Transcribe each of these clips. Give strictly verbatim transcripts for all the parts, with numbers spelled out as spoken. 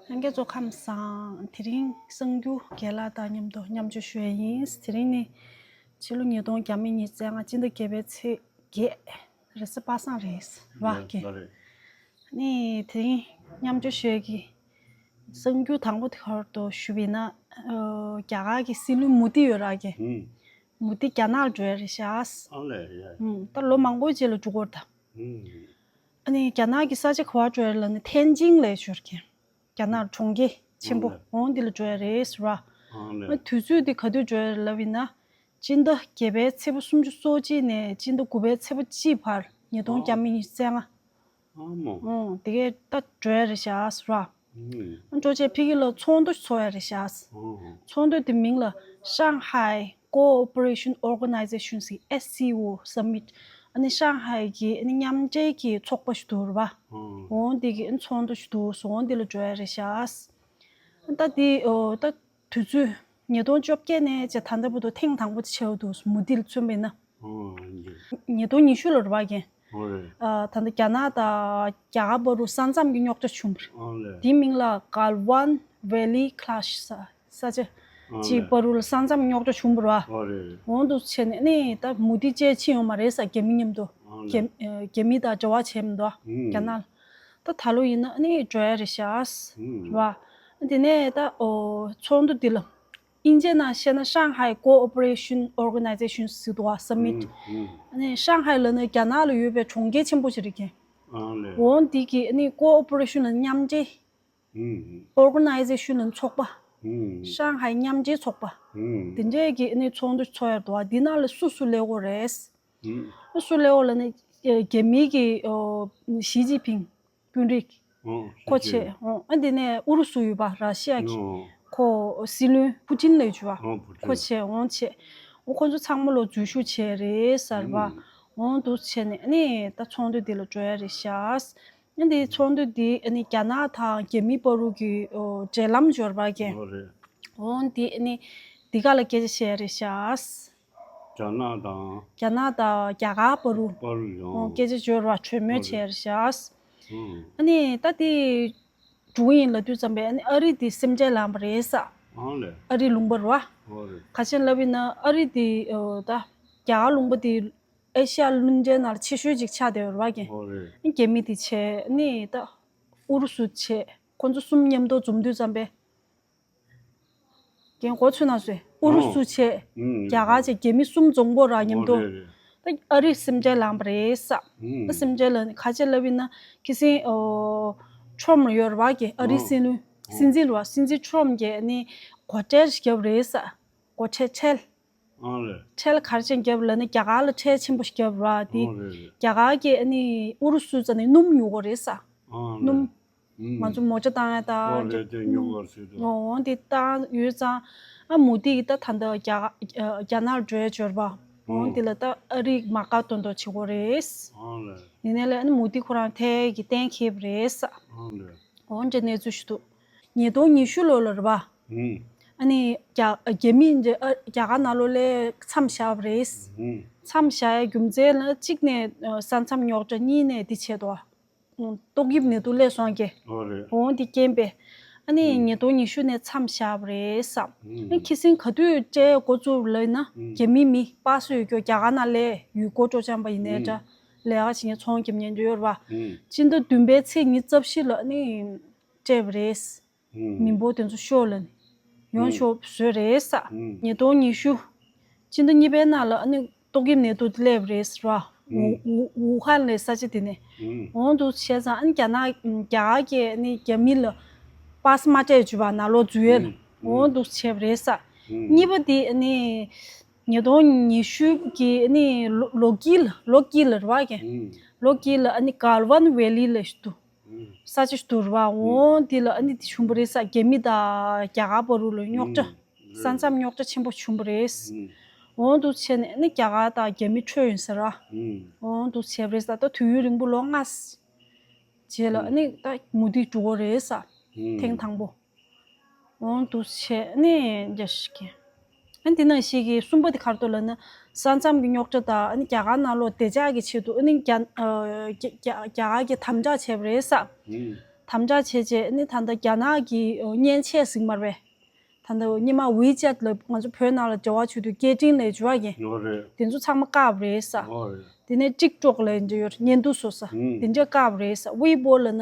ལྷན་རྒྱས་ཚོ་ཁམས་བཟང་། དེ་རིང་གསར་འགྱུར་རྒན་ལགས་དང་མཉམ་དུ་མཉམ་སྤྱོད་ཞུ་ཡས་ཡིན། དེ་རིང་ནི་ཕྱི་ལོ་ཉིས་སྟོང་ཉི་ཤུ་རྩ་ལྔ་སྤྱི་ཟླ་བརྒྱད་པའི་ཚེས་བརྒྱད་རེས་གཟའ་པ་སངས་རེད་ར་ལགས་ཀྱི། ལགས་རེད། ནི་དེ་རིང་མཉམ་སྤྱོད་ཞུ་ཡས་ཀྱི་གསར་འགྱུར་དང་པོ་དེ་ག་རེ་འདུག་ཞུས་པ་ཡིན་ན། ཨོ། རྒྱ་གར་གྱི་སྲིད་བློན་མོ་དི་ཡོད་ར་ལགས་ཀྱི། ཧུམ། མོ་དི་རྒྱ་ནག་ལ་འགྲོ་ཡས་རེད་ཤག་ཨ་ལས་ཡ། ཧུམ། ད་ལོ་མང་པོའི་རྗེས་ལ་འགྲོ་གི་ཡོད་རེད་ད། ཧུམ། ཨ་ནི་རྒྱ་ནག་གི་ས་ཆ་ག་པར་འགྲོ་ཡས་ལབ་ན་ཐེན་ཅིང་ལབ་ཡས་ཅིག་ཡོད་རེད་ཀྱི། རྒྱ་ནག་གྲོང་ཁྱེར་ཆེན་པོ། ཨ་ལས། འོ་འདི་ལ་འགྲོ་ཡས་རེད་ཟེར་བ། ཨ་ལས། ཨ་དུས་ཚོད་འདི་ག་དུས་འགྲོ་ཡས་རེད་ལབ་ཡིན་ན། སྤྱི་ཟླ་བརྒྱད་པའི་ཚེས་པ་སུམ་ཅུ་སོ་གཅིག་ནས་སྤྱི་ཟླ་དགུ་པའི་ཚེས་པ་གཅིག་བར་ཉིས་སྟོང་ཨ། ཉི་ཤུ་རྩ་ལྔ། ཨ་མོ། ཨོ། དེ་གས་ད་འགྲོ་ཡས་རེད་ཤག་ཟེར་བ། ཨུམ། འགྲོ་བྱས་ཕ་གི་ལ་ཚོགས་འདུ་ཚོགས་ཡས་རེད་ཤག་ཨོ། ཚོགས་འདུ་དེ་མིང་ལ་Shanghai Cooperation Organization ཟེར། S C O Summit། ཨ་ནི་ཤང་ཧའེ་གི་ཨ་ནི་མཉམ་འབྲེལ་གྱི་ཚོགས་པ་ཞིག་འདུག་ར་བ། ཨོ། འོ་འདི་གི་ཨ་ནི་ཚོགས་འདུ་ཞིག་འདུག་སོང་། འོ་འདི་ལ་འགྲོ་ཡས་རེད་ཤག་ད་འདི་ཨོ་ད་དུས་ཚོད་ཉིས་སྟོང་བཅོ་བརྒྱད་ནས་བྱས་ད་ལྟ་བར་དུ་ཐེངས་དང་པོ་དེ་ཆགས་འདུག་མོ་དི་ལ་མཚོན་པ་ཡིན་ན། ཨོ། ཉིས་སྟོང་ཉི་ཤུ་ལ་རེད་བ་ཀྱེ། ཨོ་རེད། ཨ་ད་ལྟ་རྒྱ་ནག་དང་རྒྱ་གར་བར་དུ་ས་མཚམས་ཀྱི་རྙོག་དྲ་བྱུང་བ་རེད། ཨོ་ལེ། དེའི་མིང་ལ་Galwan Valley Clash ཟེར། ས་ཆ་ཨོ་ཅིག་ལེ། བར་དུ་ལ་ས་མཚམས་རྙོག་དྲ་བྱུང་བ་རེད་བ། ཨོ་རེད། འོ་འདུག་བྱས་ནས་ཨ་ནི་ད་མོ་དི་བཅས་ཕྱིན་ཡོད་མ་རེད་ཟེར། རྒྱ་མི་མཉམ་དུ། ཨོ་ལེ། རྒྱ་ཨ་རྒྱ་མི་དང་འབྲེལ་བ་བྱས་མི་འདུག་བ། ཨུམ། རྒྱ་ནག་ལ། ད་ད་ལོ་ཡིན་ན་ཨ་ནི་འགྲོ་ཡས་རེད་ཤག་ཨུམ། རེད་བ། དེ་ནས་ད་ཨོ་ཚོགས་འདུ་འདི་ལ་དབྱིན་ཇིའི་ནང་བཤད་ན་Shanghai Cooperation Organization ཟེར་འདུག་བ། Summit། ཨུམ། ཨུམ། ཨ་ནི་ཤང་ཧའེ་ལབ་ན་རྒྱ་ནག་ལ་ཡོད་པའི་གྲོང་ཁྱེར་ཆེན་པོ་ཞིག་རེད་ཀྱེ། ཨོ་ལེ། འོ་འདི་གི་ཨ་ནི་Cooperation ལ་མཉམ་འབྲེལ། ཨུམ། Organization ལ་ཚོགས་པ། ཨུམ། ཤང་ཧའེ་མཉམ་འབྲེལ་ཚོགས་པ། ཨུམ། དེ་འདྲས་ཀྱི་ཨ་ནི་ཚོགས་འདུ་ཚོགས་ཡས་འདུག་བ། འདི་ནང་ལ་སུ་སུ་སླེབས་ཡོད་རེད། ཨུམ། སུ་སླེབས་ཡོད་ལབ་ན་རྒྱ་མི་གི་ཨོ་ཞི་ཅིན་ཕིང་དཔོན་རིགས། ཨོ། ཁོ་ཞི་ཅིན། བྱས། ཨོ་ཨ་འདི་ནས་ཨུ་རུ་སུ་ཡོད་པ་ར་ཤི་ཡ་གི། ཨོ། ཁོ་སྲིད་བློན་ཕུ་ཅིན་ལབ་ཡས་ཅིག་བ། ཨོ་ཕུ་ཅིན། ཁོ་བྱས། ཨོ་བྱས། ཨོ་ཁོ་ཚོ་ཚང་མ་ལོ་འཛུལ་ཞུགས་བྱས་རེད་ཟེར་བ། ཨུམ། ཨོ་འདུག་བྱས་ནས་ཨ་ནི་ད་ཚོགས་འདུ་འདི་ལ་འགྲོ་ཡས་རེད་ཤག་ཨ་འདི་ཚོགས་འདུ་འདི་ཨ་ནི་རྒྱ་ནག་དང་རྒྱ་མི་བར་དུ་གི་ཨོ་འབྲེལ་ལམ་འབྱོར་བ་ཀྱེ། ཨོ་རེད། ཨོ་འདི་ཨ་ནི་འདི་ག་ལ་སྐད་ཆ་བཤད་ཡས་རེད་ཤག་རྒྱ་ནག་དང་། རྒྱ་ནག་དང་རྒྱ་གར་བར་དུ། བར་དུ་ཡང་། ཨོ་སྐད་ཆ་འབྱོར་བ་གྲོས་མོལ་བྱས་ཡས་རེད་ཤག་ཨུམ། ཨ་ནི་ད་དེ་འགྲོ་གི་ཡིན་ལབ་དུས་ཙམ་པས་ཨ་ནི་ཨ་རི་དེ་སེམས་ཅན་ལངས་པ་རེད་ཟེར། ཨང་ལེ། ཨ་རི་ལུང་པ་རེད་བ། ཨོ་རེད། ག་ཅི་ལབ་ཡིན་ན་ཨ་རི་དེ་ཨོ་ད་རྒྱ་གར་ལུང་པ་དེ་ཨེ་ཤ་ཡ་ལྷུན་གྲལ་ནང་ལ་ཆེ་ཤོས་ཅིག་ཆགས་བསྡད་ཡོད་རེད་བ་ཀྱེ། ཨོ་རེད། ཨ་ནི་རྒྱ་མི་དེ་བྱས། ཨ་ནི་ད་ཨུ་རུ་སུ་བྱས། ཁོ་ཚོ་གསུམ་མཉམ་དུ་འཛོམས་དུས་ཙམ་པས། རྒན་གོ་ཚོད་ན་སོས། ཨུ་རུ་སུ་བྱས། ཨུམ། རྒྱ་གར་བྱས། རྒྱ་མི་གསུམ་འཛོམས་ཀྱི་ཡོད་རེད་མཉམ་དུ། ཨོ་རེད་རེད། ད་ཨ་རི་སེམས་ཅན་ལངས་པ་རེད་ཟེར། ཨུམ། ད་སེམས་ཅན་ལ་ག་ཅི་ལབ་ཡིན་ན་ཁ་སང་ཨོ་ཁྲོམ་ཡོད་རེད་བ་ཀྱེ། ཨ་རི་ཨོ། སྲིད་བློན། ཨོ། སྲིད་འཛིན་རེད་བ། སྲིད་འཛིན་ཁྲོམ་གྱིས་ཨ་ནི་སྒོ་ཁྲལ་ཞིག་བརྒྱབ་རེད་ཟེར། སྒོ་ཁྲལ་ཁྲལ། ཨོ་རེད། ཁྲལ་ག་རེ་བྱས་བརྒྱབ་ལབ་ན་རྒྱ་གར་ལ་ཁྲལ་ཆེན་པོ་ཞིག་བརྒྱབ་རེད་བ། དེ་ཨོ་རེད་རེད། རྒྱ་གར་གྱིས་ཨ་ནི་ཨུ་རུ་སུ་རྩ་ནས་སྣུམ་ཉོ་གི་རེད་ཟེར། ཨོ་རེད། སྣུམ། ཨུམ། ང་ཚོ་མོ་ཅ་བཏང་ཡ་ད། ཨོ་རེད། དེ་ཉོ་གི་རེད་ཟེར་འདུག་ཨོ་འོ་དེ་བཏང་ཡོད་ཙང་། ཨ་མོ་དི་གིས་ད་ད་ལྟ་རྒྱ་རྒྱ་ནག་འགྲོ་ཡ་འབྱོར་བ། འོ་ཨོ། དེ་ལ་ད་ཨ་རི་མ་དགའ་དོན་དག་བྱེད་ཀྱི་ཡོད་རེད། ཨོ་རེད། ཡིན་ནའི་ལས་ཨ་ནི་མོ་དི་ཁོ་རང་ཐད་ཀྱི་གཏན་འཁེལ་བ་རེད་ཟེར། ཨོ་རེད། འོ་འདྲ་གནས་ཚུལ་ཞིག་འདུག་ཉིས་སྟོང་ཉི་ཤུ་ལོ་ལ་རེད་བ། ཨུམ། ཨ་ནི་རྒྱ་རྒྱ་མི་འདི་ཨ་རྒྱ་གར་ནང་ལོགས་ལ་མཚམས་བཞག་པ་རེད། ཨུམ། མཚམས་བཞག་ཡའི་རྒྱུ་མཚན་ལ་གཅིག་ནས་ཨ་ས་མཚམས་རྙོག་དྲ། གཉིས་ནས་འདི་བྱས་འདུག་ཨ། ཏོག་དབྱིབས་ནད་དུག་སླེབས་སོང་ཀྱེ། ཨོ་རེད། འོ་འདི་རྐྱེན་པས། ཨ་ནི་ཨུམ། ཉིས་སྟོང་ཉི་ཤུ་ནས་མཚམས་བཞག་པ་རེད་ཟེར། ཨུམ། ཨ་ཁ་སང་ག་དུས་སྤྲད་འགོ་བཙུགས་ལབ་ན། ཨུམ། རྒྱ་མི་མི་པ་སུ་ཡོད་ཀྱོ་རྒྱ་གར་ནང་ལ་ཡུལ་སྐོར་སྤྲོ་འཆམ་པ་ཡིན་ནའི་འདྲ། ཨུམ། ལས་ཀ་བྱེད་མཁན་ཚོང་རྒྱབ་མཁན་འདྲ་ཡོད་རེད་བ། ཨུམ། སྤྱི་ཟླ་བདུན་པའི་ཚེས་ཉི་ཤུ་རྩ་བཞི་ལ་ཨ་ནི་སྤྲད་པ་རེད། ཨུམ། མི་འབོར་དེ་ཚོ་ཤོག་ལབ་ནས་ཡོང་ཨུམ། ཤོག་བཟོས་རེད་ཟེར། ཨུམ། ཉིས་སྟོང་ཉི་ཤུ་སྤྱི་ཟླ་གཉིས་པའི་ནང་ལ་ཨ་ནི་ཏོག་དབྱིབས་ནད་དུག་དེ་སླེབས་རེད་ཟེར་བ། ཨུམ། ཝུ་ཝུ་ཝུ་ཧན་ལབ་ས་ཆ་དེ་ནས། ཨུམ། འོ་འདུག་བྱས་ཙང་ཨ་ནི་རྒྱ་ནག་རྒྱ་གར་གྱིས་ཨ་ནི་རྒྱ་མི་ལ་པཱ་སི་མ་སྤྲད་བཅུག་པ། ནང་ལོགས་འཛུལ་ཡས་ལ། ཨུམ། འོ་འདུག་བྱས་པ་རེད་ཟེར། ཨུམ། གཉིས་པ་དེ་ཨ་ནི་ཉིས་སྟོང་ཉི་ཤུ་གི་ཨ་ནི་ལོ་ལོ་དཀྱིལ་ལ། ལོ་དཀྱིལ་ལ་རེད་བ་ཀྱེ། ཨུམ། ལོ་དཀྱིལ་ལ་ཨ་ནི་གལ་ཝན་ཝེ་ལི་ལབ་ཞིག་འདུག་ཨུམ། ས་ཆ་ཞིག་འདུག་རེད་བ། ཨུམ། འོ་འདི་ལ་ཨ་ནི་དེ་བྱུང་བ་རེད་ཟེར། རྒྱ་མི་དང་རྒྱ་གར་བར་དུ་ལ་རྙོག་དྲ། ཨུམ། ས་མཚམས་རྙོག་དྲ་ཆེན་པོ་བྱུང་བ་རེད། ཨུམ། འོ་འདུག་བྱས་ནས་ཨ་ནི་རྒྱ་གར་དང་རྒྱ་མི་འཕྲོད་ཡོང་ཟེར་ར། ཨུམ། འོ་འདུག་བྱས་པ་རེད་ཟེར། ད་དུས་ཡུན་རིང་པོ་ལོ་ལྔ་རྗེས་ལ་ཨ་ནི་ད་མོ་དི་འགྲོ་གི་རེད་ཟེར། ཨུམ། ཐེངས་དང་པོ། འོ་འདུག་བྱས་ནས་འདི་ཞིག་གི། ཨ་འདི་ནང་བཞིན་གྱི་གསུམ་པ་དེ་ག་རེ་འདུག་ལབ་ན། ས་མཚམས་ཀྱི་རྙོག་དྲ་དང་ཨ་ནི་རྒྱ་གར་ནང་ལོགས་བདེ་འཇགས་ཀྱི་ཆེད་དུ་ཨ་ནི་རྒྱ་ཨ་རྒྱ་རྒྱ་རྒྱ་གར་གྱིས་དམ་དྲག་བྱས་པ་རེད་ཟེར། ཨུམ། དམ་དྲག་བྱས་རྗེས་ནི་ད་ལྟ་རྒྱ་ནག་གི་ཨོ་མཉེན་ཆས་ཟིན་མར་བས། ད་ལྟ་སྔོན་མ་ཝི་ཅེཊ་ལ་ང་ཚོ་བོད་ནང་ལ་འབྲེལ་བ་བྱེད་དུས་སྐད་འཕྲིན་ལས་བྱུ་བ་གི། ཡོད་རེད། དེ་ཚོ་ཚང་མ་བཀག་པ་རེད་ས། ཡོད་རེད། དེ་ནས་ཀྲིག་ཀྲོག་ལས་འདྲ་ཡོད་བརྙན་ཐུང་བཟོ་ས། ཨུམ། དེ་འདྲ་བཀག་པ་རེད་ས། ཝི་པོ་ལ་ན་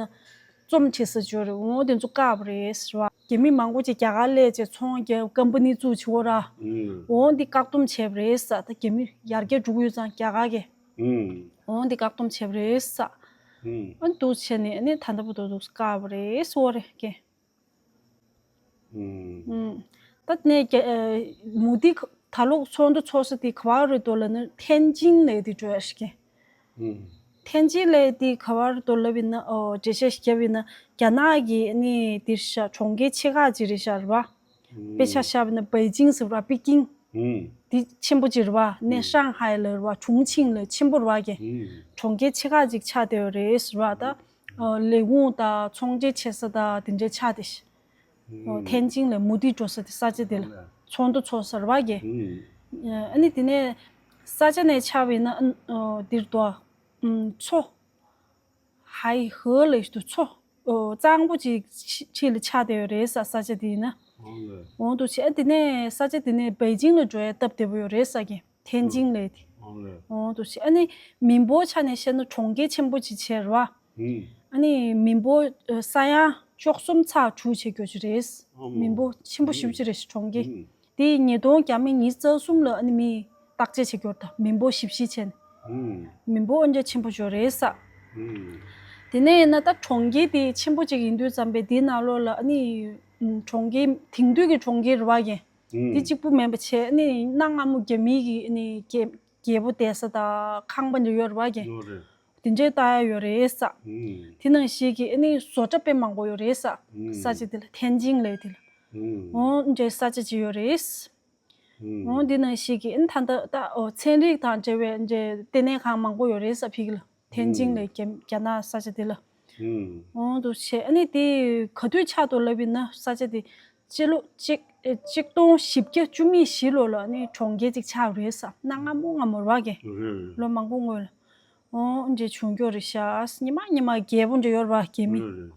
རྩོམ་བྲིས་ས་ཅིག་ཡོད་རེད། འོ་དེ་ཚོ་བཀག་པ་རེད་ས་ར་བ། རྒྱ་མི་མང་པོ་ཅིག་རྒྱ་གར་སླེབས་བྱས་ཚོང་རྒྱག་ཀམ་པ་ནི་བཙུགས་བྱེད་འོ་ར། ཨུམ། འོ་འདི་བཀག་སྡོམ་བྱས་པ་རེད་ས། ད་རྒྱ་མི་ཡར་རྒྱས་འགྲོ་གི་ཡོད་ཙང་རྒྱ་གར་གི། ཨུམ། འོ་འདི་བཀག་སྡོམ་བྱས་པ་རེད་ས། ཨུམ། ཨ་འདུག་བྱས་ནས་ཨ་ནི་ད་ལྟ་བར་དུ་འདུག་བཀག་པ་རེད་ཟེར་བ་རེད་ཀྱེ། ཨུམ། ཨུམ། ད་ནས་ཀྱེ་ཨ་མུ་དི་ཁ་ད་ལོ་ཚོགས་འདུ་ཚོགས་ས་དེ་ག་བ་རེད་འདུག་ལབ་ན་ཐེན་ཅིན་ལབ་དེ་འགྲོ་ཡ་ཞིག་ཀྱེ། ཨུམ། ཐེན་ཅིན་ལབ་དེ་ག་བ་རེད་འདུག་ལབ་ཡིན་ན་ཨོ་འགྲེལ་བཤད་ཞིག་བརྒྱབ་ཡིན་ན་རྒྱ་ནག་གི་ཨ་ནི་དེ་ཤ་གྲོང་ཁྱེར་ཆེ་ཁག་ཅིག་རེད་ཤག་རེད་བ། དཔེ་ཆ་བཞག་པ་ན་པེ་ཅིང་ཟེར་བ་པི་ཀིང་། ཨུམ། འདི་ཆེན་པོ་ཅིག་རེད་བ། ནས་ཨུམ། ཧྲང་ཧའེ་ལ་རེད་བ། ཁྲུང་ཆིང་ལ་ཆེན་པོ་རེད་བ་གི། ཨུམ། གྲོང་ཁྱེར་ཆེ་ཁག་ཅིག་ཆགས་བསྡད་ཡོད་རེད་ཟེར་བ་ད། ཨ་ལས་ཁུངས་དང་ཚོང་འབྲེལ་བྱེད་ས་དང་དེ་འདྲའི་ཆགས་བསྡད་ཤག་ཨོ་ཨུམ། ཐེན་ཅིང་ལ་མུ་དི་འགྲོ་ས་དེ་ས་ཆ་དེ་ལ། ཨོ་ལེ། ཚོགས་འདུ་ཚོགས་ས་རེད་བ་གི། ཨུམ། ཨ་ནི་དེ་ནས་ས་ཆ་ནས་ཆགས་པ་ཡིན་ན་ཨ་འདིར་དོ། ཨུམ་མཚོ། ཧའེ་ཧེ་ལབ་དུས་མཚོ། ཨོ་གཙང་པོ་ཅིག་ཕྱི་ཕྱི་ལ་ཆགས་བསྡད་ཡོད་རེད་ས་ས་ཆ་དེ་ཡིན་ན། ཨོ་ལེ། འོང་དུ་བྱས་དེ་ནས་ས་ཆ་དེ་ནས་པེ་ཅིང་ལ་འགྲོ་ཡ་སྟབས་བདེ་པོ་ཡོད་རེད་ས་གི་ཐེན་ཅིང་ལབ་དེ། ཨོ་ལེ། འོང་དུ་བྱས་ཨ་ནི་མི་འབོར་ཆ་ནས་བཤད་ན་གྲོང་ཁྱེར་ཆེན་པོ་ཅིག་བྱས་རེད་བ། ཨུམ། ཨ་ནི་མི་འབོར་ས་ཡ་བཅུ་གསུམ་ཚེག་དྲུག་བྱེད་རྒྱུ་ཅིག་རེད། ཨོ་མི་འབོར་ཆེན་པོ་ཞེ་པོ་ཅིག་རེད་ས་གྲོང་ཁྱེར། ཨུམ། དེ་ཉིས་སྟོང་བརྒྱ་མེད་ཉི་ཤུ་རྩ་གསུམ་ལ་ཨ་ནི་མི་བརྟག་དཔྱད་བྱེད་རྒྱུ་རེད་ད་མི་འབོར་ཞིབ་བཤེར་བྱས་ནས། ཨུམ། མི་འབོར་ཨོན་ཅག་ཆེན་པོ་ཅིག་རེད་ས། ཨུམ། དེ་ནས་ཡིན་ན་ད་གྲོང་ཁྱེར་དེ་ཆེན་པོ་ཅིག་ཡིན་དུས་ཙམ་པས་དེའི་ནང་ལོགས་ལ་ཨ་ནི་ཨུམ་གྲོང་ཁྱེར་དེང་དུས་ཀྱི་གྲོང་ཁྱེར་རེད་བ་གི། ཨུམ། དེ་གཅིག་པུ་མིན་པ་བྱས་ཨ་ནི་གནའ་སྔ་མོ་རྒྱ་མིའི་གི་ཨ་ནི་རྒྱལ་རྒྱལ་པོ་བསྡད་ས་དང་ཁང་པ་འདྲ་ཡོད་རེད་བ་གི། ཡོད་རེད། དེ་འདྲའི་ལྟ་ཡ་ཡོད་རེད་ས། ཨུམ། དེ་ནང་བཞིན་གྱི་ཨ་ནི་བཟོ་གྲྭ་དཔེ་མང་པོ་ཡོད་རེད་ས། ཨུམ། ས་ཆ་དེ་ལ་ཐེན་ཅིང་ལབ་དེ་ལ། ཨུམ། འོ་འདྲའི་ས་ཆ་ཅིག་ཡོད་རེད། ཨུམ། འོ་འདི་ནང་བཞིན་གྱི་ཨ་ནི་ད་ལྟ་ད་འོ་ཚན་རིག་དང་འབྲེལ་བའི་འབྲེལ་ལྟེ་གནས་ཁང་མང་པོ་ཡོད་རེད་ས་ཕིག་ལ། ཐེན་ཅིང་ལ་རྒྱ་རྒྱ་ནག་ས་ཆ་དེ་ལ། ཨུམ། འོང་དུ་བྱས་ཨ་ནི་དེ་ག་དུས་ཆགས་འདུག་ལབ་ཡིན་ན་ས་ཆ་དེ་སྤྱི་ལོ་གཅིག་གཅིག་སྟོང་བཞི་བརྒྱ་བཅུ་མེད་བཞི་ལོ་ལ་ཨ་ནི་གྲོང་ཁྱེར་ཅིག་ཆགས་རེད་ས་གནའ་སྔ་མོ་སྔ་མོ་རེད་བ་གི། རེད་རེད། ལོ་མང་པོ་སྔོན་ལ། འོང་འདྲ་བྱུང་རྒྱུ་རེད་ཤག་ཉི་མ་ཉི་མ་རྒྱལ་པོ་འདྲ་ཡོད་རེད་བ་རྒྱ་མི། རེད་རེད།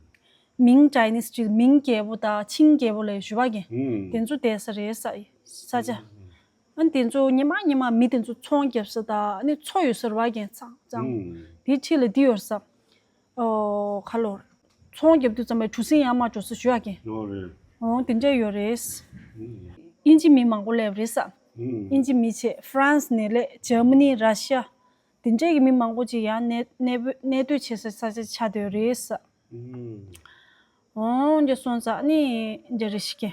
མིང་ཌའི་ནེ་སི་ཊི་མིང་རྒྱལ་པོ་དང་ཆིང་རྒྱལ་པོ་ལབ་ཞུ་བ་གི། ཨུམ། དེ་ཚོ་བསྡད་ས་རེད་ས་ས་ཆ། ཨུམ། ཨ་ནི་དེ་ཚོ་ཉི་མ་ཉི་མ་མི་དེ་ཚོ་ཚོང་རྒྱབ་ས་དང་ཨ་ནི་མཚོ་ཡོད་ས་རེད་བ་གན་ཚང་ཚང་། ཨུམ། དེའི་འཁྲིས་ལ་འདི་ཡོད་ས། ཨོ་ཁ་ལོར། ཚོང་རྒྱབ་དུས་ཙམ་པའི་གྲུ་གཟིངས་ཡར་མར་འགྲོ་ས་ཞུ་ཡ་གན། ཡོད་རེད། ཨོ་དེ་འདྲ་ཡོད་རེད། ཨུམ། དབྱིན་ཇི་མི་མང་པོ་སླེབས་རེད་ས། ཨུམ། དབྱིན་ཇི་མི་བྱས་ཧྥ་རན་སི་ནས་སླེབས་ཇར་མ་ནི་ར་ཤི་ཡ། དེ་འདྲས་ཀྱི་མི་མང་པོ་ཅིག་ཡང་གནས་གནས་སྤོ་གནས་སྡོད་བྱེད་ས་ས་ཆ་ཆགས་བསྡད་ཡོད་རེད་ས། ཨུམ། འོང་འདྲ་སོང་ཙང་ནི་འདྲ་རེ་ཞིག་གི།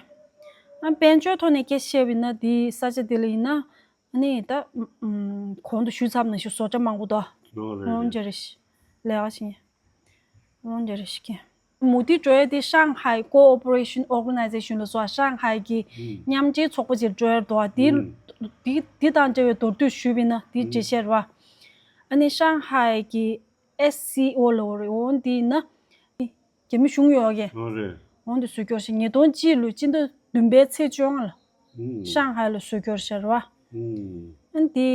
ཨ་དཔལ་འབྱོར་ཐོག་ནས་སྐད་ཆ་བཤད་པ་ཡིན་ན་དེའི་ས་ཆ་དེ་ལ་ཡིན་ན་ཨ་ནི་ད་ཨུམ་གོང་དུ་ཞུས་ཚར་བ་ནང་བཞིན་བཟོ་གྲྭ་མང་པོ་འདུག་ཡོད་རེད། འོང་འདྲ་རེ་ཞིག་ལས་ཀ་བྱེད་མཁན། འོང་འདྲ་རེ་ཞིག་གི། མུ་མཐུད་འགྲོ་ཡ་དེ་ཧྲང་ཧའེ་ཀོ་ཨོ་པ་རེ་ཤན་ཨོར་ག་ནའི་ཛེ་ཤན་ལ་སོགས་ཧྲང་ཧའེ་གི་ཨུམ། མཉམ་འབྲེལ་ཚོགས་པ་ཅིག་འགྲོ་ཡ་འདུག་བ་དེ་ཨུམ། དེ་དེ་དང་འབྲེལ་བའི་མདོར་བསྡུས་ཞུས་པ་ཡིན་ན་དེ་ཨུམ། འགྲེལ་བཤད་རེད་བ། ཨ་ནི་ཧྲང་ཧའེ་གི་ཨེས་སི་ཨོ་ལབ་པ་རེད། འོ་འདི་ཡིན་ན་རྒྱ་མི་གཞུང་ཡོད་གི། འོ་རེད། འོ་འདི་བཟོ་རྒྱུ་ཞིག་ཉིས་སྟོང་གཅིག་ལོའི་སྤྱི་ཟླ་བདུན་པའི་ཚེས་བཅོ་ལྔ་ལ་ཧྲང་ཧའེ་ལ་བཟོ་རྒྱུ་ཞིག་རེད་བ། ཨ་འདི་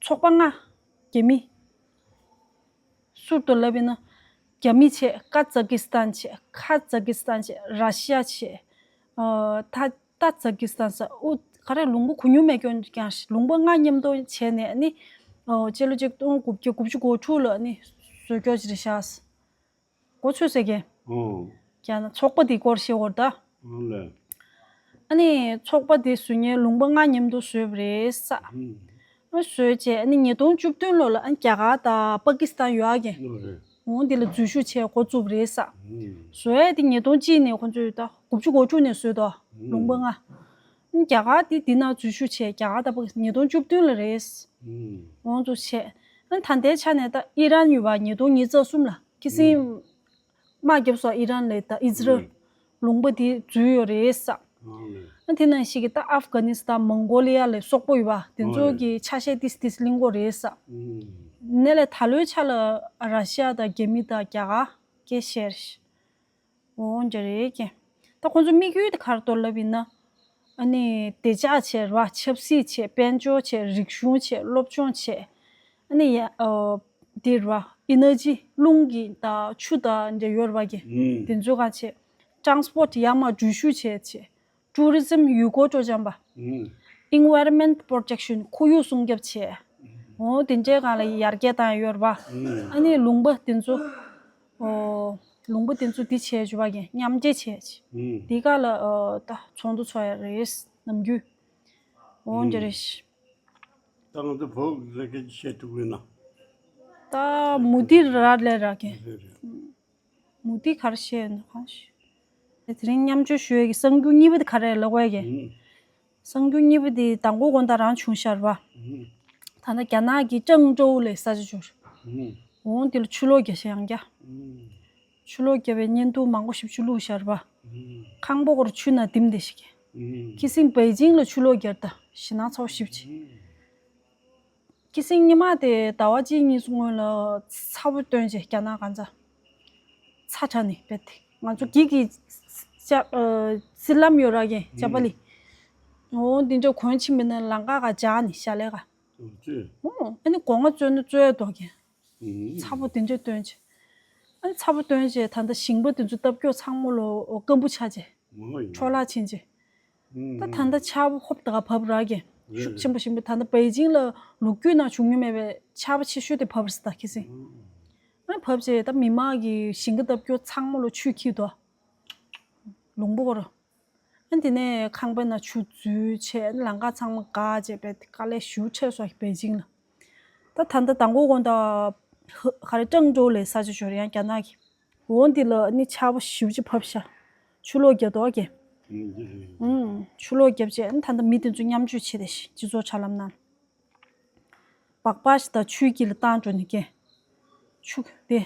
ཚོགས་པ་ལྔ་རྒྱ་མི་ཟུར་དུ་ལབ་ཡིན་ན་རྒྱ་མི་བྱས། ཀ་ཛ་ཀི་སི་ཐན་བྱས། ཁ་ཛ་ཀི་སི་ཐན་བྱས། ར་ཤི་ཡ་བྱས། ད་ད་ཛ་ཀི་སི་ཐན་ས་ཨུ་ག་རེ་ལུང་པ་གུ་ཉུང་མེད་སྐྱོན་ཀྱང་ལུང་པ་ལྔ་མཉམ་དུ་བྱས་ནས་ནི་སྤྱི་ལོ་ཆིག་སྟོང་དགུ་བརྒྱ་དགུ་བཅུ་གོ་དྲུག་ལ་ནི་བཟོ་རྒྱུ་ཞིག་རེད་ཤག་གོ་ཆོད་ཟེར་གི། ཨོ། ཀྱང་ན་ཚོགས་པ་འདི་སྐོར་ཤེས་བོར་ད། ཨོ་ལེ། ཨ་ནི་ཚོགས་པ་འདི་བཟོ་མཁན་ལུང་པ་ལྔ་མཉམ་དུ་བཟོས་པ་རེད་ས། ཨུམ། ཨ་བཟོས་རྗེས་ཨ་ནི་ཉིས་སྟོང་བཅུ་བདུན་ལོ་ལ་ཨ་རྒྱ་གར་དང་པ་ཀི་སི་ཐན་ཡོད་ཨ་གི། ཨོ་རེད། འོང་འདི་ལ་འཛུལ་ཞུགས་བྱས་འགོ་བཙུགས་པ་རེད་ས། ཨུམ། བཟོ་ཡས་འདི་ཉིས་སྟོང་གཅིག་ནས་ཁོང་ཚོས་ད་དགུ་བཅུ་གོ་དྲུག་ནས་བཟོས་ཏོ། ཨུམ། ལུང་པ་ལྔ། ཨ་རྒྱ་གར་འདི་འདི་ནང་འཛུལ་ཞུགས་བྱས་རྒྱ་གར་དང་པ་ཀི་སི་ཐན་ཉིས་སྟོང་བཅུ་བདུན་ལ་རེད། ཨུམ། འོང་འཛུལ་བྱས། ཨ་ད་ལྟའི་ཆ་ནས་ད་ཨི་རན་ཡོད་པ་ཉིས་སྟོང་ཉི་ཤུ་རྩ་གསུམ་ལ་ཁི་སིང་། ཨུམ། དམག་རྒྱབ་སོགས་ཨི་རན་ལས་དང་ཨི་ཛི་རལ། ཨུམ། ལུང་པ་དེ་འཛུལ་ཡོད་རེད་ས། ཨ་ལས། ཨ་དེ་ནང་བཞིན་གྱི་ད་ཨབ་གྷ་ནི་སི་ཐན་མོང་གོ་ལི་ཡ་ལས་སོག་པོ་ཡོད་པ་དེ་ཚོ་ཨ་ལས། གི་ཆ་ཤས་ཏིས་ཏིས་ལེན་གྱི་ཡོད་རེད་ས། ཨུམ། ནས་ལས་ད་ལོའི་ཆ་ལ་ར་ཤི་ཡ་དང་རྒྱ་མི་དང་རྒྱ་གར་གྱི་ཤེར་ཤི། འོ་འདྲ་རེད་ཀྱེ། ད་ཁོང་ཚོ་དམིགས་ཡུལ་དེ་ག་རེ་འདུག་ལབ་ཡིན་ན། ཨ་ནི་བདེ་འཇགས་བྱས་ར་བ། ཆབ་སྲིད་བྱས། དཔལ་འབྱོར་བྱས། རིག་གཞུང་བྱས། སློབ་སྦྱོང་བྱས། ཨ་ནི་ཡ་ཨོ། འདིར་བ་ཨི་ནར་ཇི་རླུང་གི་དང་ཆུ་དང་འདྲ་ཡོད་ར་བ་གི། ཨུམ། དེ་ཚོ་ག་བྱས། ཊ་རན་སི་པོར་ཊི་ཡར་མར་འགྲུལ་བཞུད་བྱས་བྱས། ཊུ་རི་ཛིམ་ཡུལ་སྐོར་སྤྲོ་འཆམ་པ། ཨུམ། ཨེན་ཝའི་རོན་མེན་ཊི་པོ་རོ་ཊེག་ཤན་ཁོར་ཡུག་སྲུང་སྐྱོབ་བྱས། འོ་དེ་འདྲའི་སྒང་ལ་ཡར་རྒྱས་བཏང་ཡོད་ར་བ། ཨུམ། ཨ་ནི་ལུང་པ་དེ་ཚོ། ཨོ། ལུང་པ་དེ་ཚོ་འདི་བྱས་བྱུང་བ་གི་མཉམ་འབྲེལ་བྱས་བྱས། ཨུམ། དེ་ག་ལ་ཨོ་ད་ཚོགས་འདུ་ཚོགས་ཡ་རེད་ནམ་རྒྱུན། འོ་འདྲ་རེད། ད་ང་ཚོ་བོད་ལས་ཀ་ཅིག་བྱེད་ཐུབ་ཀྱི་ན། ད་མུ་ཏིག་ར་ལས་ར་གི། རེད་རེད། མུ་ཏིག་ག་རེ་བཤད་ན་གང་ཞིག་དེ་རིང་མཉམ་སྤྱོད་ཞུ་ཡས་ཀྱི་གསར་འགྱུར་གཉིས་པ་དེ་ག་རེ་ལབ་དགོས་ཀྱི། ཨུམ། གསར་འགྱུར་གཉིས་པ་དེ་མདང་དགོང་དགོང་དག་རང་བྱུང་ཤར་བ། ཨུམ། ད་ལྟ་རྒྱ་ནག་གི་ཀྲང་ཀྲོའུ་ལ་ས་ཆ་འབྱོར། ཨུམ། འོང་དེ་ལ་ཆུ་ལོག་རྒྱག་ཤག་ཡང་བསྐྱར། ཨུམ། ཆུ་ལོག་བརྒྱབ་པའི་བརྙན་ཐུང་མང་པོ་ཞིབ་ཅིག་བླུགས་ཤར་བ། ཨུམ། ཁང་པ་སྐོར་ཆུ་ནང་ལྡིམ་བསྡད་ཤག་ཨུམ། ཁི་སིང་པེ་ཅིང་ལ་ཆུ་ལོག་བརྒྱབ་ད་ཞེད་སྣང་ཚ་པོ་ཞེ་པོ་ཅིག་ཨུམ། ཁི་སིང་ཉི་མ་དེ་ཟླ་བ་གཅིག་གཉིས་སྔོན་ལ་ཚ་པོ་བཏོན་བྱས་རྒྱ་ནག་གང་ཚ། ཚ་དྲགས་ནས་བེད་དེ་ང་ཚོ་གི་གི་ཅ་ཨ་སི་ལམ་ཡོད་ར་གི་ཅ་པ་ལི། འོ་འདི་འདྲ་གོན་ཕྱིན་པས་ན་ལམ་ཁ་ག་འཇག་ནས་ཞལ་ལས་ག་ཨོ་ཙི། ཨོ་ཨ་ནི་སྒོ་ང་བཙོས་ན་བཙོས་འདུག་གི། ཨུམ། ཚ་པོ་དེ་འདྲ་བཏོན་བྱས། ཨ་ནི་ཚ་པོ་བཏོན་བྱས་ད་ལྟ་ཞིང་པ་དེ་ཚོ་སྟབས་སྐྱོ་ཚང་མ་ལོ་སྐམ་པོ་ཆགས་བྱས། མ་ཡིན། འཕྲོ་བརླག་ཕྱིན་བྱས། ད་ད་ལྟ་ཆར་པ་ཧོབ་ཏེ་ག་བབས་ར་གི། རེད་ཤུགས་ཆེན་པོ་ཞིག་འབུད། ད་ལྟ་པེ་ཅིང་ལ་ལོ་རྒྱུས་ནང་བྱུང་མྱོང་མེད་པའི་ཆར་པ་ཆེ་ཤོས་དེ་བབས་རེད་ད་ཁི་སིང་། ཨ་ནི་བབས་རྗེས་ད་མི་མང་གི་ཞིང་ཁ་བཏབ་རྒྱུ་ཚང་མ་ལོ་ཆུས་འཁྱིལ་འདུག་ལུང་པ་སྐོར། ཨ་ནི་དེ་ནས་ཁང་པའི་ནང་ཆུ་འཛུལ་བྱས་ལམ་ཁ་ཚང་མ་འགག་བྱས་པའི་དཀའ་ལས་ཞེ་པོ་འཕྲད་སོང་པེ་ཅིང་ལ། ད་ད་ལྟ་མདང་དགོང་དགོང་དག་ག་རེ་ཀྲང་ཀྲོའུ་ལ་ས་ཆ་འབྱོར་ཡང་རྒྱ་ནག་གི། འོ་འདི་ལ་ནི་ཆར་པ་ཞེ་པོ་ཅིག་བབས་ཤག་ཆུ་ལོག་བརྒྱབ་འདུག་གས། ཨུམ། ཆུ་ལོག་བརྒྱབ་བྱས་ཨ་ནི་ད་ལྟ་མི་དེ་ཚོ་མཉམ་སྤྱོད་བྱེད་བསྡད་ཤག་སྤྱི་ཚོགས་དྲ་ལམ་ནང་། སྦག་སྦག་ཞིག་དང་ཆུའི་དཀྱིལ་ལ་བཏང་འགྲོ་ནི་གས། ཆུ་དེ།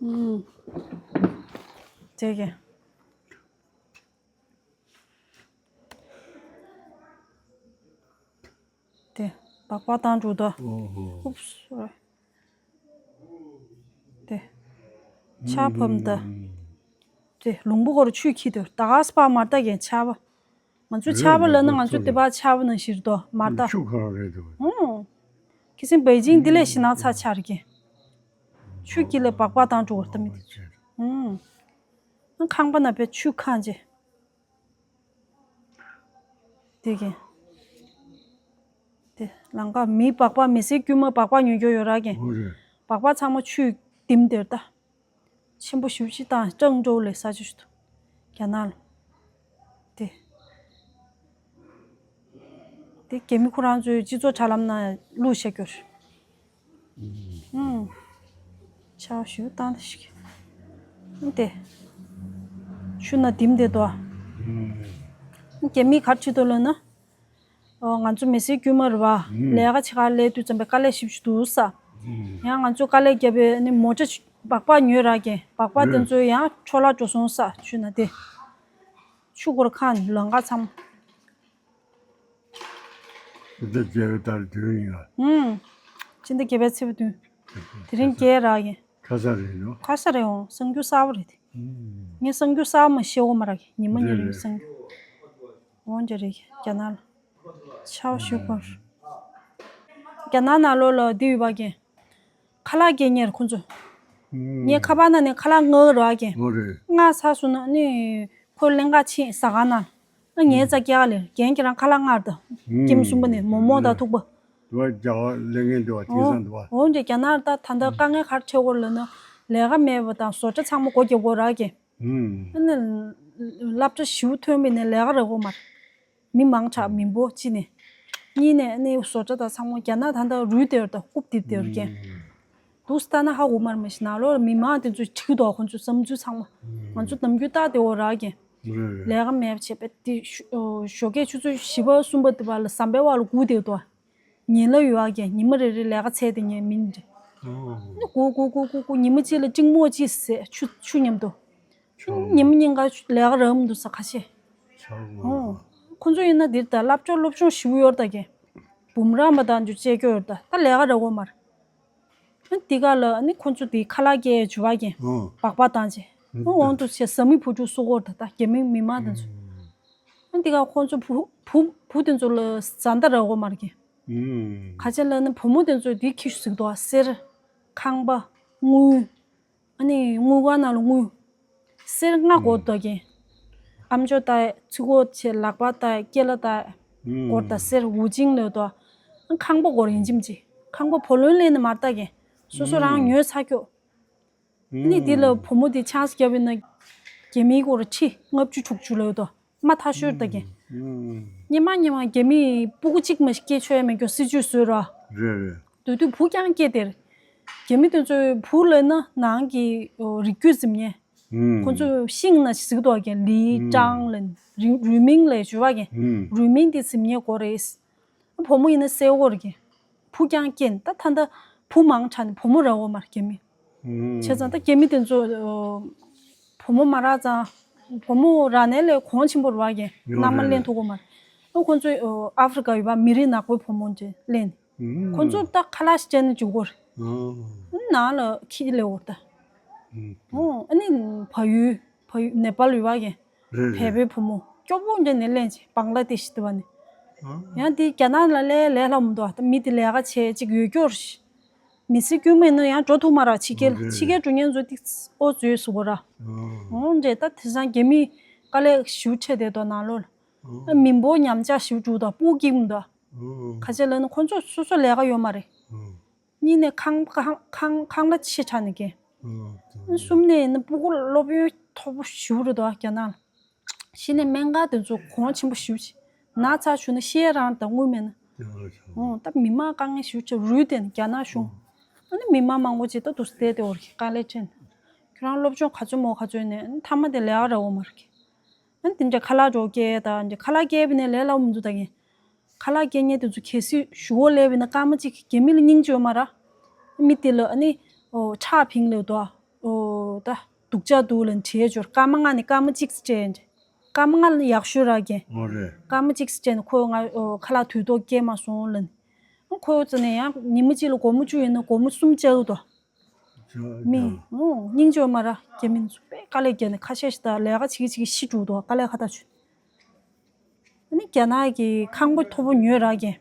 ཨུམ། དེ་གས། དེ། སྦག་སྦག་བཏང་འགྲོ་ད། ཨོ་ཧོ། ཨུབ་སི། དེ། ཆར་བབས་ད། དེ་ལུང་པ་སྐོར་ཆུས་འཁྱིལ་དུས་ད་ག་སེ་ཕར་མར་ལྟ་གན་ཆར་པ། ང་ཚོ་ཆར་པ་ལབ་ན་ང་ཚོ་དེ་པར་ཆར་པ་ནང་བཞིན་རེད་དོ་མར་ལྟ། ཆུ་ཁ་རེད་དོ། ཨོ། ཁི་སིང་པེ་ཅིང་འདི་ལས་ཞེད་སྣང་ཚ་ཆགས་རེད་གི། ཆུ་དཀྱིལ་ལ་སྦག་སྦག་བཏང་འགྲོ་བར་ལྟ་མི་དེ་ཚོ། ཨོ། ཁང་པ་ནང་པའི་ཆུ་ཁ་འཇེ། དེ་གིན། དེ་ལམ་ཁ་མི་སྦག་སྦག་མི་སེར་དཀྱུས་མ་སྦག་སྦག་ཉོ་རྒྱུ་ཡོད་ར་གིན། འོ་རེད། སྦག་སྦག་ཚང་མ་ཆུས་ལྡིམ་དེར་ལྟ། ཆེན་པོ་ཞེ་པོ་ཅིག་བཏང་ཀྲང་ཀྲོའུ་ལ་ས་ཆ་ཞིག་འདུག་རྒྱ་ནག་ལ། དེ། དེ་རྒྱ་མི་ཁོ་རང་ཚོའི་སྤྱི་ཚོགས་དྲ་ལམ་ནང་བླུགས་བཞག་རྒྱུ་རེད། ཨུམ། ཆར་པ་ཞེ་པོ་བཏང་ད་ཞིག་ཨུམ་དེ། ཆུ་ནང་ལྡིམ་བསྡད་འདུག་ཨུམ། རྒྱ་མིས་ག་རེ་བྲིས་འདུག་ལབ་ན། ཨོ་ང་ཚོ་མི་སེར་དཀྱུས་མ་རེད་བ། ཨུམ། ལས་ཀ་བྱེད་གར་སླེབས་དུས་ཙམ་པའི་དཀའ་ལས་ཞེ་པོ་ཅིག་འདུག་ས། ཨུམ། ཡང་ང་ཚོ་དཀའ་ལས་བརྒྱབ་པའི་ནི་མོ་ཊ་སྦག་སྦག་ཉོས་རག་གིན་སྦག་སྦག་དེ་ཨུམ། ཚོ་ཡང་འཕྲོ་བརླག་འགྲོ་སོང་ས་ཆུ་ནང་དེ། ཆུ་སྐོར་ཁ་ནས་ལམ་ཁ་ཚང་མ། ཕྱི་ཟླ་བརྒྱད་པའི་ཟླ་བདུན་ཡིན་ལ། ཨུམ། ཕྱི་ཟླ་བརྒྱད་པའི་ཚེས་པ་བདུན། དེ་རིང་བརྒྱད་རག་གི། ཁ་ས་རེད་ནོ། ཁ་ས་རེད་འོང་གསར་འགྱུར་གསར་པ་རེད་དེ། ཨུམ། ངས་གསར་འགྱུར་གསར་པ་མ་ཤེས་འོ་མ་རག་གི་ཉི་མ་ཉིན་རེད་རེད་གསར་འགྱུར། འོང་འདྲ་རེད་རྒྱ་ནག་ལ། ཆར་པ་ཞེ་པོ་བབས། རྒྱ་ནག་ནང་ལོགས་ལ་འདི་ཡོད་པ་གི། ཁ་ལག་སྐྱེལ་མཁན་རེད་ཁོང་ཚོ། ངའི་ཁ་པར་ནང་ནས་ཁ་ལག་མངགས་རོགས་གྱིས། འོ་རེད། མངགས་ཚར་སོང་ན་ནི་ཁོ་ལེན་ག་ཕྱིན་ཟ་ཁང་ནང་། ཨ་ངའི་རྩ་སྐྱེལ་ག་ལེར་རྒན་ཁྱེད་རང་ཁ་ལག་མངགས་དང་། ཀེམ་གསུམ་པ་ནས་མོག་མོག་དང་ཐུག་པ། དུ་བ་རྒྱ་བ་ལེན་མཁན་འདུག་བ་དེང་སང་འདུག་བ། འོ་འདྲ་རྒྱ་ནག་ད་ད་ལྟ་དཀའ་ངལ་ག་རེ་འཕྲད་ཡོད་ལབ་ན། ལས་ཀ་མེད་པ་དང་བཟོ་གྲྭ་ཚང་མ་སྒོ་རྒྱབ་དགོས་རག་གི། ཨ་ནི། སློབ་གྲྭ་ཞིའུ་ཐོན་པའི་ནས་ལས་ཀ་རག་གོ་མ་རེད། མི་མང་དྲགས་མི་འབོར་གཅིག་ནས། གཉིས་ནས་ནི་བཟོ་གྲྭ་དང་ཚང་མ་རྒྱ་ནག་ད་ལྟ་རུལ་དེར་དང་རྐུབ་རྡིབ་དེར་རྐྱེན། འདུག་སེ་ལྟ་ན་ཧ་གོ་མ་རེད་མ་གཞི་ནང་ལོགས་ལ་མི་མང་དེ་ཚོས་ཁྲིད་འདུག་ཁོང་ཚོའི་བསམ་ཚུལ་ཚང་མ། ང་ཚོ་ནམ་རྒྱུན་ལྟ་དེ་འོ་རག་གིན། ལས་ཀ་མེད་པ་བྱས་པས་དེ་ཞོགས་ཀས་ཆུ་ཚོད་བཞི་པ་གསུམ་པ་དེ་བར་ལ་ཟམ་པའི་བར་ལ་སྒུག་བསྡད་འདུག་ཉིན་ལ་ཡོད་ཨ་ཀྱེ་ཉི་མ་རེ་རེ་ལས་ཀ་ཚད་དེ་ངས་མིན་རེད། ཨོ། ནི་སྒུག་སྒུག་སྒུག་སྒུག་སྒུག་ཉི་མ་གཅིག་ལ་ཀྲིང་མོག་གཅིག་ཟས་ཆུ་ཆུ་མཉམ་དུ། ཆུ་ཉི་མ་གཉིས་ཀ་ལས་ཀ་རག་མི་འདུག་ས་ཁ་ཤས། ཨོ། ཁོ་ཚོ་ཡིན་ན་འདིར་ད་སློབ་སྦྱོང་སློབ་སྦྱོང་ཞིབ་ཡོད་ད་ཀྱེ། འབུམ་རམས་པ་དང་འཇུ་བཅས་སྐྱོ་ཡོད་ད་ད་ལས་ཀ་རག་གོ་མར། ཨ་འདི་ག་ལ་ནི་ཁོ་ཚོ་དེ་ཁ་ལག་སྐྱེལ་འཇུ་བ་ཀྱེ། ཨོ། སྦག་སྦག་བཏང་ཅེ། ཨོ་འོང་དུ་ཆེ་ཟ་མི་བུ་ཕྲུག་སུ་གོར་ད་ད་རྒྱ་མི་མི་མང་དེ་ཚོ། ཨ་འདི་ག་ཁོ་ཚོ་བུ་བུ་བུ་དེ་ཚོ་ལ་བཟའ་ཟླ་རག་གོ་མར་ཀྱེ། ཁ་ཆེ་ལ་ནི་བུ་མོ་དེ་ཚོས་དེ་ཁྱི་ཞིག་འདུག་ག་གསེར། ཁང་པ། དངུལ། ཨ་ནི་དངུལ་ཁང་ནང་ལ་དངུལ། གསེར་ལྔ་སྒོར་འདུག་ག་ཨམ་ཅོག་ལྟ། ཚིག་གོ་ཆེ། ལག་པ་ལྟ། སྐེ་ལ་ལྟ། སྒོར་དང་གསེར་འུ་ཅིང་ལོས་དོ། ཁང་པ་སྒོར་ཡིན་གཅིག་མ་གཅིག་ཁང་པ་བུ་ལོན་ལེན་ནི་མ་རེད་ད་ག་སོ་སོ་རང་ཉོས་ཚར་ཁྱོད། ནི་འདི་ལ་བུ་མོ་འདི་ཆང་ས་བརྒྱབ་ཡོད་ན། རྒྱ་མིའི་སྒོར་ཁྲི་ལྔ་བཅུ་དྲུག་ཅུ་ལོས་དོ། མ་ཐག་ཤོར་ད་ག་སྙེ་མ་སྙེ་མ་རྒྱ་མིའི་སྤུ་གུ་གཅིག་མ་ཞིག་སྐྱེ་ཆོག་ཡ་མེད་ཀྱོ་སྲིད་ཇུས་བཟོས་ར། རེད་རེད། དུས་དུས་བུ་རྐྱང་སྐྱེས་དེར། རྒྱ་མི་དེ་ཚོའི་བུ་ལབ་ན་ནང་གི་རིགས་རྒྱུད་ཟིན་ཉེ། ཁོ་ཚོ་ཤིང་ན་ཟིག་དོག་ག་ལི་ཀྲང་ལན་རུས་མིང་ལས་བྱུ་བ་ག་རུས་མིང་དེ་ཟིན་ཉེ་གོ་རེད། བུ་མོ་ཡིན་ན་སེ་འོར་གི་བུ་རྐྱང་སྐྱེས་ད་ད་ད་བུ་མང་དྲགས་ནས་བུ་མོ་ར་འོ་མར་རྒྱ་མི། བྱས་ཙང་ད་རྒྱ་མི་དེ་ཚོ་བུ་མོ་མ་རག་ཙང་། བུ་མོ་རག་ནས་ལས་གོང་ཆེན་པོ་རེད་བ་གི་མནའ་མ་ལེན་ཐུབ་གོ་མ་རེད། ཨ་ཁོ་ཚོས་ཨ་ཧྥི་རི་ཀ་ཡོད་པ་མི་རིགས་ནག་པོའི་བུ་མོ་ཅིག་ལེན། ཁོ་ཚོར་ད་ཁ་ལག་ཞིག་སྤྲད་ན་འཇུག་གོ་རེད། ནང་ལ་ཁྱི་ལས་འོར་ད། ཨོ་ཨ་ནི་བལ་ཡུལ་བལ་ཡུལ་ནེ་པཱལ་ཡོད་བ་གི་རེད་བལ་རེད། པོའི་བུ་མོ་སྐྱོ་པོ་འདྲ་ནས་ལེན་ཅིག་བང་ལ་དེ་ཤི་དུ་བ་ནི། ཨ་ཡང་དེ་རྒྱ་ནག་ལ་ལས་ལས་སླ་མི་འདུག་ད་མི་དེ་ལས་ཀ་བྱས་ཅིག་ཡོད་སྐྱོར་ཞིག་མི་ཚེ་རྒྱུན་མ་ཡིན་ན་ཡང་འགྲོ་ཐུབ་མ་རེད། ཕྱི་རྒྱལ་ཕྱི་རྒྱལ་འགྲོ་མཁན་ཚོ་ཏིག་ཨོ་བཟོས་སུ་གོ་ར། འོ་འདྲས་ད་དེང་སང་རྒྱ་མི་དཀའ་ལས་ཞུ་ཆེ་དེ་དོ་ནང་ལོགས་ལ། མི་འབོར་ཉམས་ཆག་ཞུ་འགྲོ་དང་སྤུ་སྐྱིད་མི་འདུག་ཁ་ཆེ་ལ་ནི་ཁོ་ཚོ་སོ་སོ་ལས་ཀ་ཡོད་མ་རེད། གཉིས་ནས་ཁང་ཁང་ཁང་ཁང་གླ་ཆེ་དྲགས་ནི་གན། གསུམ་ནས་ནི་སྤུ་གུ་སློབ་ཡོན་མཐོ་པོ་ཞུ་རེད་དོ་རྒྱ་ནག་ལ། གཞི་ནས་སྨན་ཁང་དེ་ཚོ་གོང་ཆེན་པོ་ཞེ་པོ་ཅིག་ན་ཚ་བྱུང་ན་བཤད་རང་དང་དངུལ་མེད་ན། ཨོ་ད་མི་མང་དཀའ་ངལ་ཞེ་པོ་ཅིག་རུལ་དེ་ནི་རྒྱ་ནག་གཞུང་། ཨ་ནི་མི་མང་མང་པོ་ཅིག་ད་དུ་བསྡད་དེ་འོར་གི་དཀའ་ལས་འཕྲད་ནས། ཁྱོད་རང་སློབ་སྦྱོང་ག་ཚོད་མོ་ག་ཚོད་ནས་ཨ་ནི་མཐའ་མ་དེ་ལས་ཀ་ར་འོ་མ་ར་གི་ཨ་ནི་དེ་འདྲ་ཁ་ལག་འགྲོ་སྐྱེལ་དང་འདྲ་ཁ་ལག་སྐྱེལ་བ་ནས་ལས་སླ་པོ་མི་འདུག་ད་གི་ཁ་ལག་སྐྱེལ་མཁན་དེ་ཚོ་གལ་སྲིད་ཞུ་བོ་ལས་བ་ན་སྐར་མ་གཅིག་རྒྱ་མི་ལ་སྙིང་རྗེ་ཡོད་མ་ར། མི་དེ་ལ་ཨ་ནི་ཨོ་ཕྱག་ཕིང་ལེ་དོ། ཨོ་ད་སྡུག་ཅག་འདུག་ལ་བྲིས་འབྱོར་སྐར་མ་ལྔ་ནས་སྐར་མ་གཅིག་སྤྲད་འདྲ། སྐར་མ་ལྔ་ལ་ཡག་ཤོས་རག་གི་ཨོ་རེད། སྐར་མ་གཅིག་སྤྲད་ནས་ཁོས་ང་ཨོ་ཁ་ལག་དུས་ཐོག་སྐྱེལ་མ་སོང་ལ་ནི། ཨ་ཁོས་ཙི་ནས་ཡང་ཉི་མ་གཅིག་ལ་སྒོར་མོ་བཅུ་ཡིན་ན་སྒོར་མོ་གསུམ་བཅག་གི་འདུག་མི་ཨོ་སྙིང་རྗེ་ཡོད་མ་ར་རྒྱ་མི་ཚོ་དཔེ་དཀའ་ལས་བརྒྱབ་ནས་ཁ་ཤས་ཤིག་ད་ལས་ཀ་བྱེད་ཀྱི་བྱེད་ཀྱི་ཤི་འགྲོ་འདུག་དཀའ་ལས་ཁ་ཐག་ཆོད། ཨ་ནི་རྒྱ་ནག་གི་ཁང་པ་མཐོ་པོ་ཉོས་རག་གི་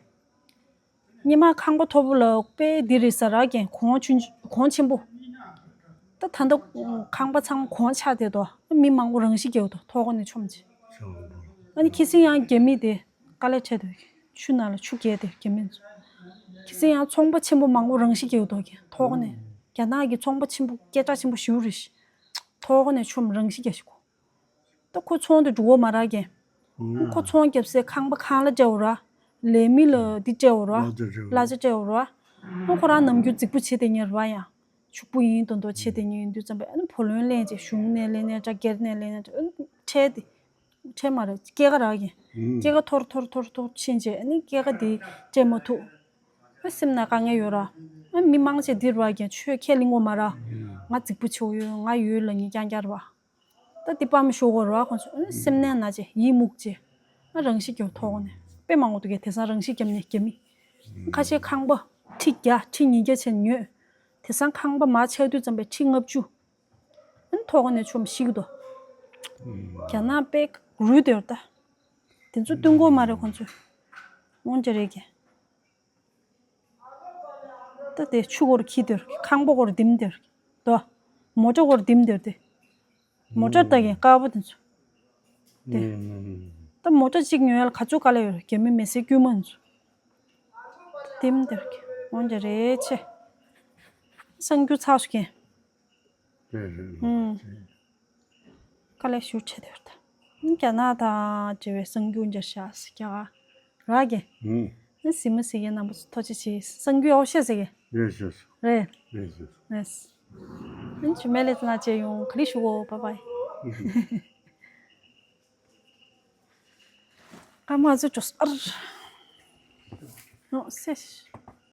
སྙེ་མ་ཁང་པ་མཐོ་པོ་ལ་དཔེ་འདི་རེད་ཟེར་ར་གན་གོང་ཆུང་གོང་ཆེན་པོ། ད་ད་ལྟ་ཁང་པ་ཚང་མ་གོང་ཆག་བསྡད་དོ། མི་མང་པོ་རང་ཤི་རྒྱག་དོ་ཐོག་ནས་ཆོམ་ཆེ། ཨ་ནི་ཁི་སིང་ཡང་རྒྱ་མི་དེ་དཀའ་ལས་འཕྲད་དོ། ཆུ་ནང་ལ་ཆུ་བརྒལ་ཏེ་རྒྱ་མི་ཚོ། ཁི་སིང་ཡང་ཚོང་པ་ཆེན་པོ་མང་པོ་རང་ཤི་རྒྱག་དོ་གན་ཐོག་ནས་རྒྱ་ནག་གི་ཚོང་པ་ཆེན་པོ་སྐད་གྲགས་ཆེན་པོ་ཞིག་རེད། ཐོག་ནས་ཆོམ་རང་ཤི་རྒྱག་ཤི་གོ་ད་ཁོ་ཚོང་དུ་འགྲོ་བ་མ་རག་གན། ཁོ་ཚོང་རྒྱབ་སའི་ཁང་པ་ཁང་གླ་སྤྲད་འོ་ར། ལས་མི་ལ་འདི་སྤྲད་འོ་ར། གླ་ཆ་སྤྲད་འོ་ར། ཁོ་རང་ནམ་རྒྱུན་རྫིག་པོ་བྱེད་དེ་ཉེ་ར་ཡང་། ཕྱུག་པོ་ཡིན་དོན་དོ་བྱེད་དེ་ཉེ་ཡིན་དུས་ཙམ་པས་ཨ་ནི་བུ་ལོན་ལེན་བྱས་གཞུང་ནས་ལེན་ནས་འདྲ་སྒེར་ནས་ལེན་ནས་འདྲ་ཁྲལ་དེ། ཁྲལ་མ་རེད་སྐྱེད་ཀ་རག་གན། སྐྱེད་ཀ་འཐོར་འཐོར་འཐོར་འཐོར་ཕྱིན་བྱས་ཨ་ནི་སྐྱེད་ཀ་དེ་སྤྲད་མ་ཐུབ། ཨ་སེམས་ནང་དཀའ་ངལ་ཡོད་ར། ཨ་མི་མང་ཆེ་འདིར་བ་གན་ཆོས་ཁས་ལེན་གོ་མ་ར། ང་རྫིག་པོ་ཆེ་བོ་ཡོད་ང་ཡོད་ལ་ངས་རྐྱང་རྐྱང་ར་བ། ད་འདི་པའམ་ཤོག་གོ་ར་ཁོང་ཚོ་ཨ་ནི་སེམས་ནད་ན་ཆེ་ཡིད་མུག་ཆེ། ཨ་རང་ཤི་རྒྱག་ཐོག་ནས་དཔེ་མང་པོ་འདུག་གས་དེང་སང་རང་ཤི་རྒྱབ་ནས་རྒྱ་མི། ཁ་ཤས་ཁང་པ་ཁྲི་བརྒྱ་ཁྲི་ཉིས་བརྒྱ་བྱས་ཉོས། དེང་སང་ཁང་པ་མར་ཆག་དུས་ཙམ་པས་ཁྲི་ལྔ་བཅུ། ཨ་ནི་ཐོག་ནས་ཆོམ་ཤི་གི་འདུག་རྒྱ་ནག་དཔེ་རུལ་དེ་ར་ད། དེ་ཚོ་བསྟུན་དགོས་མ་རེད་ཁོང་ཚོས། འོང་ཅི་རེད་གས། ད་དེ་ཆུ་སྒོར་ཁྱི་དེར་ཁང་པ་སྒོར་ལྡེམ་དེར་དོ། མོ་ཊ་སྒོར་ལྡེམ་དེར་དེ། མོ་ཊ་ལྟ་གིན་དཀར་པོ་དེ་ཚོ། དེ། ད་མོ་ཊ་གཅིག་ཉོས་ཡ་ལ་ག་ཚོད་དཀའ་ལས་ཡོད་རྒྱ་མི་མི་སེར་དཀྱུས་མ་ཚོ། ལྡེམ་དེར་གི་འོན་ཀྱང་རེད་ཆེ། གསར་འགྱུར་ཚགས་སུ་གིན། རེད་རེད། ཨུམ། དཀའ་ལས་ཞུ་ཆེ་དེར་ད། རྒྱ་ནག་དང་འབྲེལ་བའི་གསར་འགྱུར་འཇར་ཤག་སི་རྒྱ་གར་ར་གི། ཨུམ། གཟིགས་མོ་གཟིགས་མཁན་རྣམ་པ་ཚོ་ཐུགས་རྗེ་ཆེ། གསར་འགྱུར་ཡག་ཤོས་གཟིགས་གི། རེད་ཤོས། རེད། རེད་ཤོས། རེད། ཨན་ཆུ་མེ་ལེ་ཙི་ན་ཅེ་ཡོང་ག་ལི་ཞུ་གོ་བ་བའི། ཀ་མ་ཚོ་ཅོས་ཨར། ནོ་སེ།